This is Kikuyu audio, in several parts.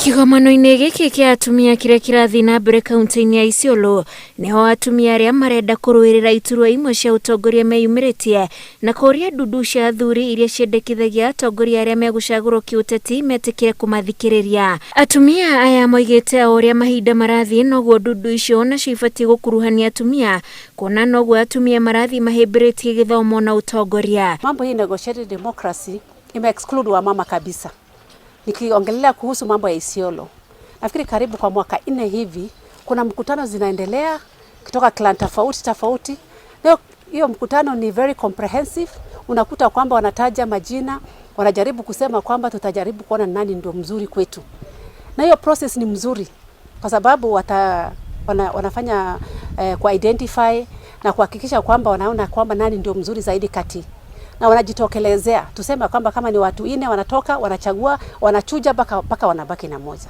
Kĩgomano-inĩ gĩkĩ kĩa atumia kĩrĩa kĩrathiĩ na mbere kaunti-inĩ ya Isiolo nĩho atumia arĩa marenda kũrũĩrĩra iturwa imwe cia ũtongoria meyumĩrĩtie na kũũria ndundu cia athuri iria ciendekithagia atongoria arĩa megũcagũrwo kĩũteti metĩkĩre kũmathikĩrĩria. Atumia aya moigĩte o ũrĩa mahinda marathiĩ noguo ndundu icio nacio ibatiĩ gũkuruhania atumia kuona noguo atumia marathiĩ mahĩmbĩrĩtie gĩthomo na ũtongoria. Mambo hii negotiated democracy ime exclude wamama kabisa. Nikiongelea kuhusu mambo ya Isiolo, nafikiri karibu kwa mwaka 4 hivi kuna mkutano zinaendelea kutoka clan tofauti tofauti. Leo hiyo mkutano ni very comprehensive, unakuta kwamba wanataja majina, wanajaribu kusema kwamba tutajaribu kuona nani ndio mzuri kwetu, na hiyo process ni mzuri kwa sababu wanafanya ku identify na kuhakikisha kwamba wanaona kwamba nani ndio mzuri zaidi kati na wanajitokelezea. Tuseme kwamba kama ni watu 4 wanatoka, wanachagua, wanachuja mpaka wanabaki na moja.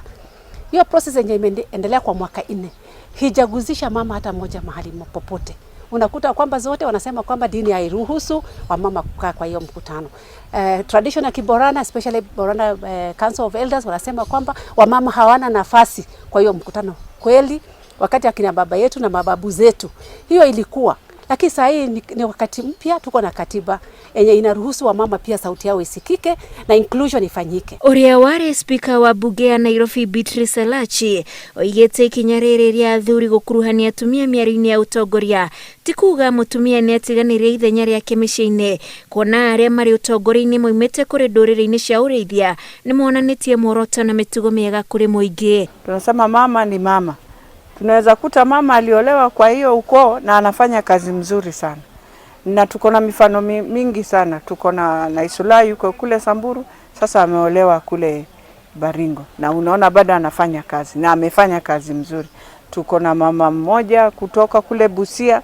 Hiyo process yenye imeendelea kwa mwaka 4 hijaguzisha mama hata moja mahali popote. Unakuta kwamba zote wanasema kwamba dini hairuhusu wamama kukaa kwa hiyo mkutano. Tradition ya Kiborana, especially Borana Council of Elders, wanasema kwamba wamama hawana nafasi kwa hiyo mkutano. Kweli wakati akina baba yetu na mababu zetu hiyo ilikuwa, lakini saa hii ni wakati mpya, tuko na katiba yenye inaruhusu wamama pia sauti yao isikike na inclusion ifanyike. Ũrĩa warĩ spika wa bunge ya Nairobi Beatrice Elachi oigĩte ikinya rĩrĩ rĩa athuri gũkuruhania atumia mĩario-inĩ ya ũtongoria ti kuga mũtumia nĩ atiganĩrie ithenya rĩake mĩciĩ-inĩ, kuona arĩa marĩ ũtongoria-inĩ moimĩte kũrĩ ndũrĩrĩ-inĩ cia ũrĩithia nĩ monanĩtie muoroto na mĩtugo mĩega kũrĩ mũingĩ. Tunasema mama ni mama. Tunaweza kuta mama aliolewa kwa hiyo ukoo na anafanya kazi mzuri sana. Na tuko na mifano mingi sana. Tuko na Naisula yuko kule Samburu, sasa ameolewa kule Baringo. Na unaona bado anafanya kazi na amefanya kazi mzuri. Tuko na mama mmoja kutoka kule Busia,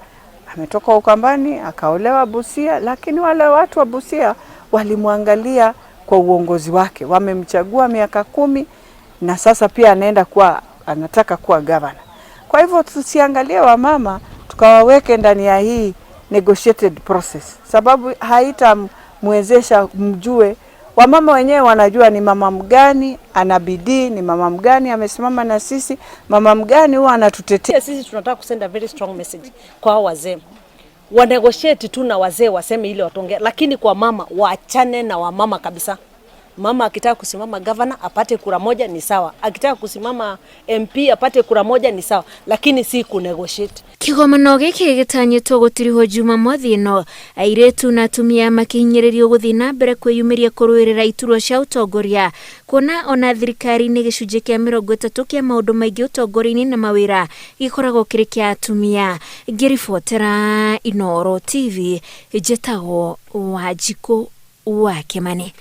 ametoka Ukambani akaolewa Busia, lakini wale watu wa Busia walimwangalia kwa uongozi wake. Wamemchagua miaka 10 na sasa pia anataka kuwa governor. Kwa hivyo tusiangalie wamama tukawaweke ndani ya hii negotiated process, sababu haitamwezesha mjue. Wamama wenyewe wanajua ni mama mgani ana bidii, ni mama mgani amesimama na sisi, mama mgani huwa anatutetea. Sisi tunataka kusend a very strong message kwa hao wazee. Wa negotiate tu na wazee waseme ile watongea, lakini kwa mama waachane na wamama kabisa. Mama akitaka kusimama governor apate kura moja ni sawa, akitaka kusimama MP apate kura moja ni sawa, lakini si ku negotiate. Kĩgomano gĩkĩ gĩtanyĩtwo gũtirihwo Jumamothi ĩno, airĩtu na atumia makĩhinyĩrĩrio gũthiĩ na mbere kwĩyumĩria kũrũĩrĩra iturwa cia ũtongoria, kuona ona thirikari-inĩ gĩcunjĩ kĩa 30 kĩa maũndũ maingĩ ũtongoria-inĩ na mawĩra gĩkoragwo kĩrĩ kĩa atumia. Ngĩribotera Inooro TV, njĩtagwo Wanjikũ wa Kĩmani.